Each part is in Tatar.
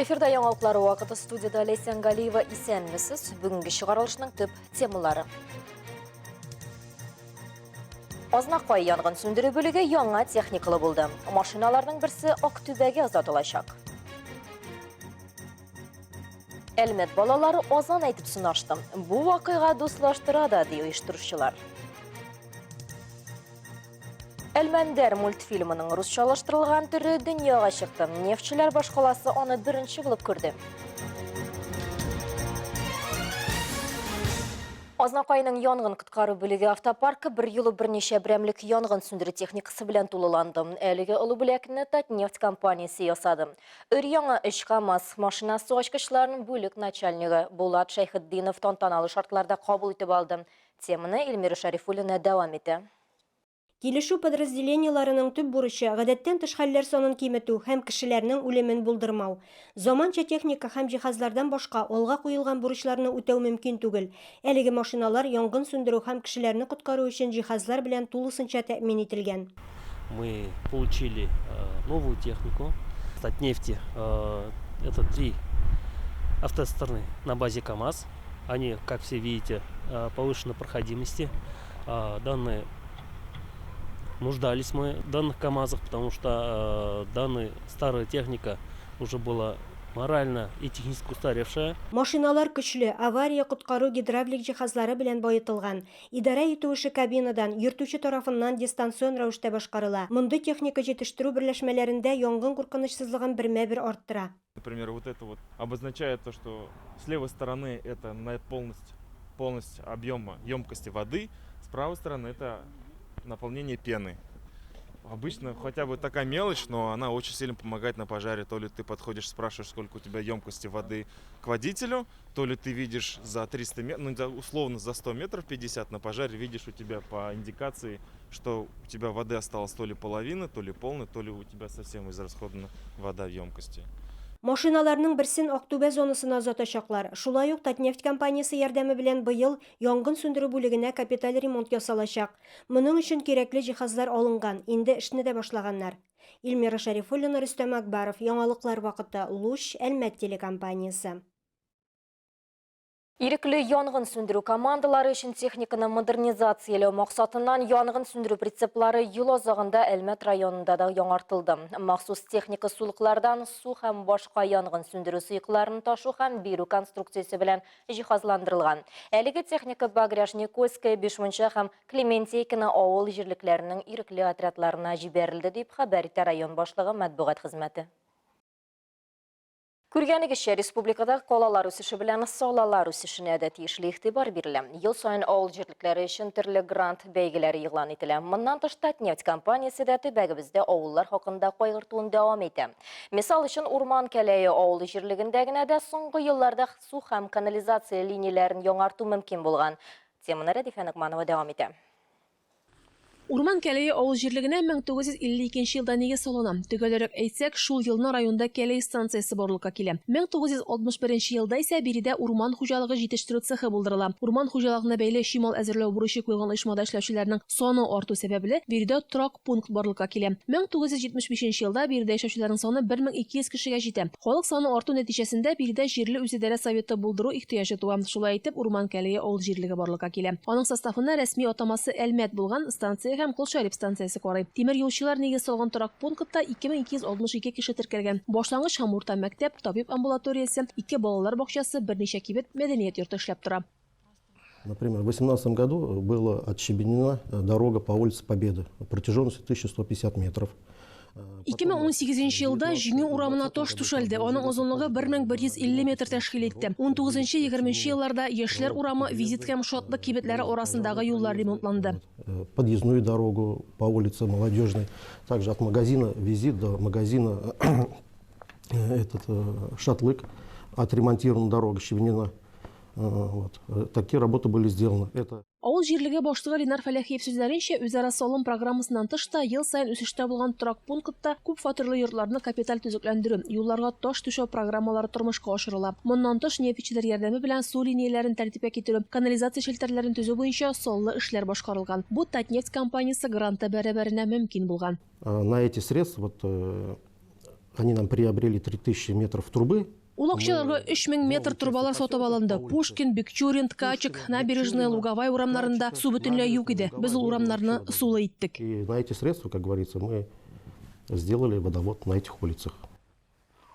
Эфирда яңалыклар вакыты студияда Ләйсән Галиева исәнмесез. Бүгенге чыгарылышның төп темалары. Азнакай янгын сүндерү бүлеге яңа техникалы булды. Машиналарның берсе Актүбәгә озатылачак. Әлмәт балалары азан әйтеп сынашты. Бу вакыйга дуслаштыра да, ди оештыручылар. Әлмәндәр мультфильмының русчалаштырылган төре дөньяга чыкты. Нефтьчеләр башкаласы аны беренче булып күрде. Азнакайның янгын коткару бүлеге автопаркы бер юлы берничә берәмлек янгын сүндерү техникасы белән тулыланды. Әлеге олы бүләкне Татнефть компаниясе ясады. Өр-яңа өч КАМАЗ машинасы ачкычларын бүлек начальнигы Булат Шәйхетдинов тантаналы шартларда кабул итеп алды. Теманы Эльмира Шәрифуллина дәвам итә. Килешү подразделениеләренең төп бурычы, гадәттән тыш хәлләр санын киметү һәм кешеләрнең үлемен булдырмау. Заманча техника һәм җиһазлардан башка алга куелган бурычларны үтәү мөмкин түгел. Әлеге машиналар янгын сүндерү һәм кешеләрне коткару өчен җиһазлар белән тулысынча тәэмин ителгән. Мы получили новую технику. Татнефти это три автоцистерны на базе КАМАЗ. Они, как все видите, повышенной проходимости. Данные нуждались мы в данных КАМАЗах, потому что данная старая техника уже была морально и технически устаревшая. Машиналар көчле, авария-коткару гидравлик җиһазлары белән баетылган. Идарә итү эше кабинадан, йөртүче тарафыннан дистанцион рәвештә башкарыла. Мондый техника җитештерү берләшмәләрендә янгын куркынычсызлыгын бермә-бер арттыра. Например, вот это вот обозначает то, что с левой стороны это на полность, полность объема емкости воды, с правой стороны это наполнение пены. Обычно хотя бы такая мелочь, но она очень сильно помогает на пожаре. То ли ты подходишь, спрашиваешь, сколько у тебя емкости воды к водителю, то ли ты видишь за 300 метров, ну, условно за 100 метров 50 на пожаре видишь у тебя по индикации, что у тебя воды осталось то ли половина, то ли полная, то ли у тебя совсем израсходована вода в емкости. Машиналарның берсен Актүбә зонасына озатачаклар. Шулай ук Татнефть компаниясе ярдәме белән быел янгын сүндерү бүлегенә капиталь ремонт ясалачак. Моның өчен кирәкле җиһазлар алынган, инде эшне дә башлаганнар. Илмира Шәрифуллина, Рөстәм Акбаров, Яңалыклар вакыты, Луч, Әлмәт телекомпаниясе. Ирекле янгын сүндерү командалары өчен техниканы модернизацияләү максатыннан янгын сүндерү прицеплары ел азагында Әлмәт районында да яңартылды. Махсус техника сулыклардан су һәм башка янгын сүндерү сыекларын ташу һәм бирү конструкциясе белән җиһазландырылган. Әлеге техника Багряж, Никольское, Бишмунча һәм Клементейкино авыл җирлекләренең ирекле отрядларына җибәрелде, дип хәбәр итә район башлыгы матбугат хезмәте. Күргәнегезчә, республикада калалар үсеше белән салалар үсешенә дә тиешле игътибар бирелә. Ел саен авыл җирлекләре өчен төрле грант бәйгеләре игълан ителә. Моннан тыш, Татнефть компаниясе дә төбәгебездә авыллар хакында кайгыртуын дәвам итә. Мисал өчен, Урман Кәләе авылы җирлегендә генә дә соңгы елларда су һәм канализация линияләрен яңарту мөмкин булган. Теманы Рәдифә Ногманова дәвам итә. Урман Кәләе авыл җирлегенә 1952 нче елда нигез салына. Төгәлрәк әйтсәк, шул елны районда Кәләй станциясе барлыкка килә. 1961 нче елда исә биредә урман хуҗалыгы җитештерү цехы булдырыла. Урман хуҗалыгына бәйле чимал әзерләү бурычы куелган оешмада эшләүчеләрнең саны арту сәбәпле, биредә торак пункт барлыкка килә. 1975 нче елда биредә яшәүчеләрнең саны 1200 кешегә җитә. Халык саны арту нәтиҗәсендә биредә җирле үзидарә советы булдыру ихтыяҗы туа. Шулай итеп, Урман Кәләе авыл җирлеге барлыкка килә. Аның составына рәсми атамасы Әлмәт булган станция һәм Колшәрип станциясе карый. Тимер юлчылар нигез салган торак пунктта 2262 кеше теркәлгән. Башлангыч һәм урта мәктәп, табиб амбулаториясе, ике балалар бакчасы, берничә кибет, мәдәният йорты эшләп тора. Например, в 2018 году была отщебенена дорога по улице Победы протяженностью 1150 метров. 2018 елда Җиңү урамына таш түшәлде, аның озынлыгы 1150 метр тәшкил итте. 19-20 елларда Яшьләр урамы, Визит һәм Шатлык кибетләре арасындагы юллар ремонтланды. Подъездную дорогу по улице Молодежной, также от магазина Визит до магазина этот Шатлык отремонтирована дорога, щебенена. Вот. Такие работы были сделаны. Это Авыл җирлеге башлыгы Ленар Фәләхиев сүзләренчә, үзара салым программасыннан тыш та, ел саен үсештә булган торак пунктта күп фатирлы йортларны капиталь төзекләндерү, юлларга таш түшәү программалары тормышка ашырыла. Моннан тыш, нефтьчеләр ярдәме белән су линияләрен тәртипкә китерү, канализация челтәрләрен төзү буенча саллы эшләр башкарылган. Бу Татнефть компаниясе гранты бәрабәренә мөмкин булган. На эти средства вот, Они нам приобрели 3000 метров трубы. Ул акчаларга 3000 метр торбалар сатып алынды. Пушкин, Бикчурин, Ткачик, Набережная, Луговая урамнарында су бөтенләй юк иде. Без ул урамнарны сулы иттек. И на эти средства, как говорится, мы сделали водовод на этих улицах.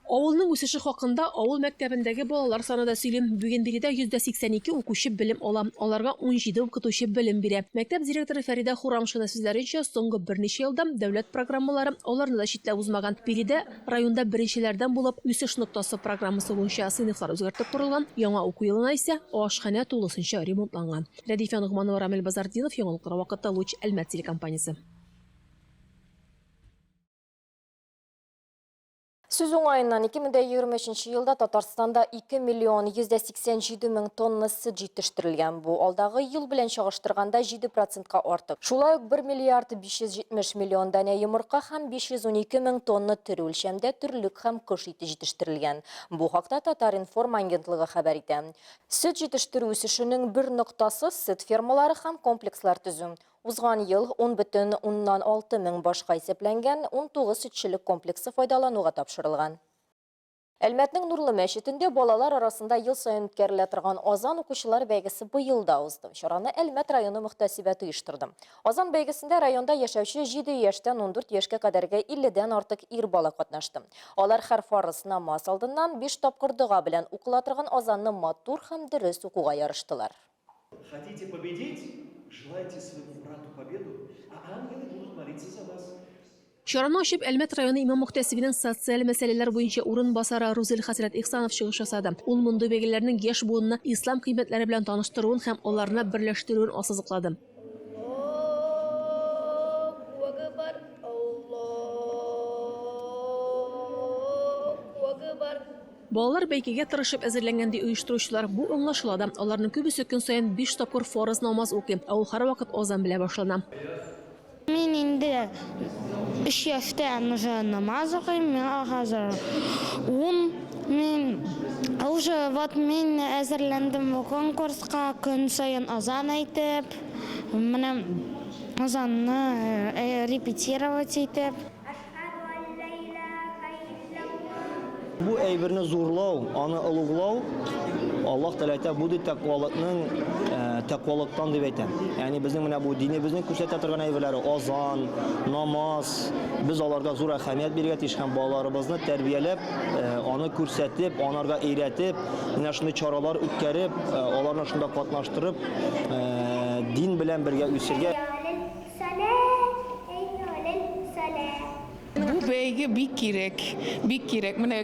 Авылның үсеше хакында авыл мәктәбендәге балалар саны да сөйли. Бүген биредә 182 укучы белем ала. Аларга 17 укытучы белем бирә. Мәктәп директоры Фәридә Хурамшина сүзләренчә, соңгы берничә елда дәүләт программалары аларны да читләп узмаган. Биредә районда беренчеләрдән булып үсеш ноктасы программасы буенча сыйныфлар үзгәртеп корылган, яңа уку елына исә ашханә тулысынча ремонтланган. Рәдифә Ногманова, Рамил Базартдинов, Яңалыклар вакыты, Луч, Әлмәт телекомпаниясе. Сүз уңаеннан 2023 елда Татарстанда 2 миллион 187 мең тонна сөт җитештерелгән. Бу алдагы ел белән чагыштырганда 7%ка артык. Шулай ук 1 миллиард 570 миллион данә йомырка һәм 512 мең тонна тере үлчәмдә төрлек һәм кош ите җитештерелгән. Бу хакта Татар-информ агентлыгы хәбәр итә. Сөт җитештерү үсешенең бер ноктасы сөт фермалары һәм комплекслар төзү. Узган ел 10,6 мең башка исәпләнгән 19 сөтчелек комплексы файдалануга тапшырылган. Әлмәтнең Нурлы мәчетендә балалар арасында ел саен үткәрелә торган Азан укучылар бәйгесе быел да узды. Чараны Әлмәт районы мөхтәсибәте оештырды. Азан бәйгесендә районда яшәүче 7 яшьтән 14 яшькә кадәрге 50-дән артык ир бала катнашты. Алар һәр фарыз намаз алдыннан 5 тапкыр дога белән укыла торган азанны матур һәм дөрес укуга ярыштылар. Хотите победить? Желайте своему брату победу, а ангелы будут молиться за вас. Чараны ачып, Әлмәт районы имам-мөхтәсибенең социаль мәсьәләләр буенча урынбасары Рузил хәзрәт Ихсанов чыгыш ясады. Ул мондый бәйгеләрнең яшь буынны ислам кыйммәтләре белән таныштыруын һәм аларны берләштерүен ассызыклады. Балалар бәйгегә тырышып әзерләнгән, ди оештыручылар. Бу аңлашыла да. Аларның күбесе көн саен 5 тапкыр фарыз намаз укый, ә ул һәрвакыт азан белән башлана. Мин инде 3 яшьтән уже намаз укыйм, миңа хәзер 10. Мин уже вот мин әзерләндем бу конкурска, көн саен азан әйтеп, менә азанны репетировать итеп. Бу әйберне зурлау, аны олуглау, Аллаһ Тәгалә әйтә, бу ди тәкъвалыкның, тәкъвалыктан дип әйтә. Ягъни безнең менә бу динебезнең күрсәтә торган әйберләре, азан, намаз, без аларга зур әһәмият бирергә тиеш һәм балаларыбызны тәрбияләп, аны күрсәтеп, анарга өйрәтеп, менә шундый чаралар үткәреп, аларны шунда катнаштырып, дин белән бергә үсергә. Бу бәйге бик кирәк, бик кирәк. Менә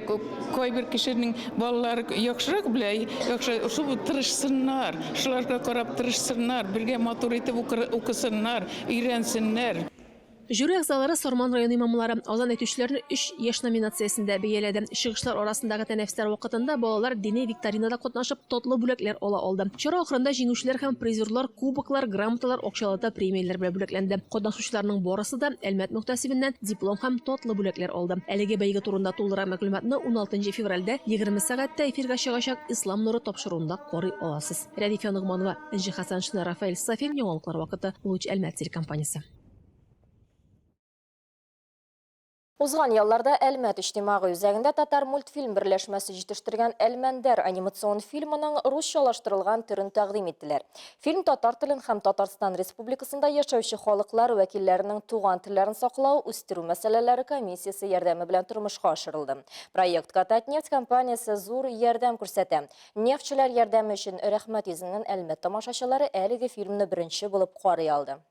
кайбер кешенең балалары яхшырак белә, яхшы, шул тырышсыннар, шуларга карап тырышсыннар, бергә матур итеп укысыннар, өйрәнсеннәр. Жюри әгъзалары Сарман районы имамлары азан әйтүчеләрне 3 яшь номинациясендә бәяләде. Чыгышлар арасындагы тәнәфесләр вакытында балалар дини викторинада катнашып, татлы бүләкләр ала алды. Чара ахырында җиңүчеләр һәм призерлар кубоклар, грамоталар, акчалата премияләр белән бүләкләнде. Катнашучыларның барысы да Әлмәт мөхтәсибеннән диплом һәм татлы бүләкләр алды. Әлеге бәйге турында тулырак мәгълүматны 16 февральдә 20 сәгатьтә эфирга чыгачак Ислам нуры тапшыруында карый аласыз. Рәдифә Ногманова, Энҗе Хәсәншина, Рафаэль Сафин, Яңалыклар вакыты, Луч Әлмәт телекомпаниясе. Узган ялларда Әлмәт иҗтимагый үзәгендә Татар мультфильм берләшмәсе җитештергән Әлмәндәр анимацион фильмының русчалаштырылган төрен тәкъдим иттеләр. Фильм татар телен һәм Татарстан Республикасында яшәүче халыклар вәкилләренең туган телләрен саклау, үстерү мәсьәләләре комиссиясе ярдәме белән тормышка ашырылды. Проектка Татнефть компаниясе зур ярдәм күрсәтә. Нефтьчеләр ярдәме өчен рәхмәт йөзеннән Әлмәт тамашачылары әлеге фильмны беренче булып карый алды.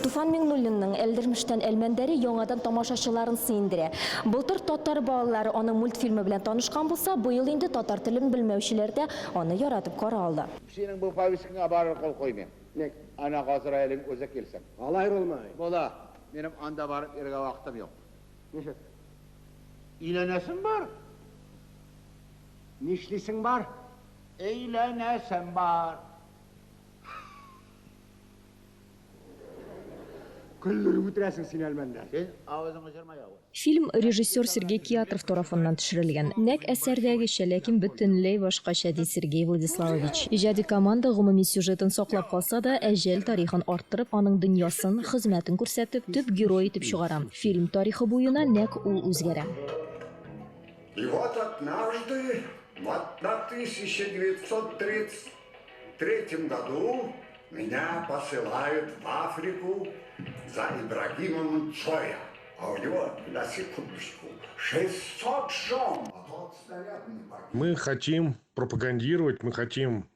Туфан Миңнуллинның Әлдермештән Әлмәндәре яңадан тамашачыларын сөендерә. Былтыр татар балалары аның мультфильмы белән танышкан булса, быел инде татар телен белмәүчеләр дә аны яратып карый алды. Синең бу повесткаңа барыр кул куймыйм. Ник? Ана Газраилең үзе килсен. Алай булмай. Була. Минем анда барып йөрергә вакытым юк. Ничек? Өйләнәсем бар. Нишлисең бар? Өйләнәсем бар. Көлдереп үтерәсең син, Әлмәндәр. Син авызыңны җырма, явыз. Фильм режиссер Сергей Киатров тарафыннан төшерелгән. Нәкъ әсәрдәгечә, ләкин бөтенләй башкача, ди Сергей Владиславович. Иҗади команда гомуми сюжетын саклап калса да, Әҗәл тарихын арттырып, аның дөньясын, хезмәтен күрсәтеп, төп герой итеп чыгара. Фильм тарихы буена нәкъ ул үзгәрә. И вот однажды, в 1933 году, меня посылают в Африку за Ибрагимом Цоя. А у него, на секундочку, 600 жен. А тот снаряд не погиб. Мы хотим пропагандировать, мы хотим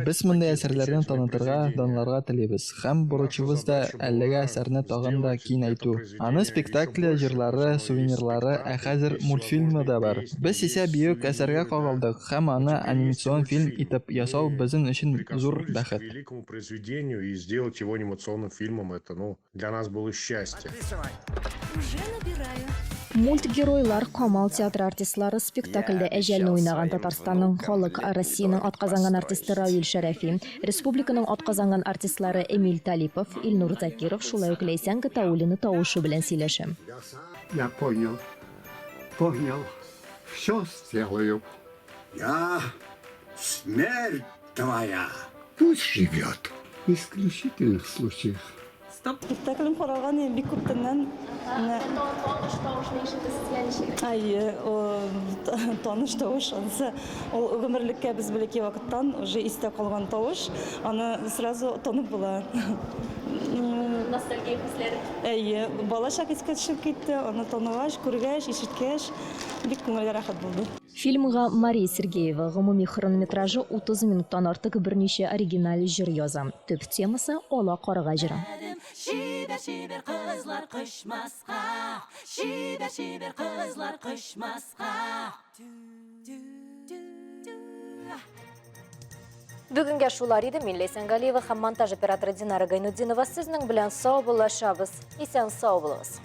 Без мондый әсәрләрне танытырга, данларга телибез һәм бурычыбыз да әлеге әсәрне тагын да киңәйтү. Аны спектакле, җырлары, сувенирлары, ә хәзер мультфильмы да бар. Без исә бөек әсәргә кагылдык һәм аны анимацион фильм итеп ясау безнең өчен зур бәхет. Великому произведению и сделать его анимационным фильмом, это, ну, для нас было счастье. Уже набираю. Мультгеройлар Камал театры артистлары спектакльдә Әҗәлне уйнаган Татарстанның халык, Россиянең атказанган артисты Равил Шәрәфи, республиканың атказанган артистлары Эмиль Талипов, Илнур Закиров, шулай ук Ләйсән Гатауллина тавышы белән сөйләшә. Я понял, понял, все сделаю. Я смерть твоя. Пусть живет. В исключительных случаях. Стоп. Спектаклен каралган инде бик күптәннән. Менә Таныш тавышны ишетү сезгә ничек? Әйе, таныш тавыш анысы. Ул гомерлеккә без бәләкәй вакыттан уже истә калган тавыш. Аны сразу танып була. Ностальгия хисләре. Әйе, балачак искә төшеп китте. Аны таныгач, күргәч, ишеткәч, бик күңелгә рәхәт булды. Фильмга Мария Сергеева гомуми хронометражы 30 минуттан артык берничә оригиналь җыр яза. Төп темасы, Ала карга җыры. Чибәр-чибәр кызлар кочмаска, Чибәр-чибәр кызлар кочмаска. Бүгенгә шулар иде. Мин Ләйсән Галиева һәм монтаж операторы Динара Гайнутдинова сезнең белән саубуллашабыз. Исән сау булыгыз.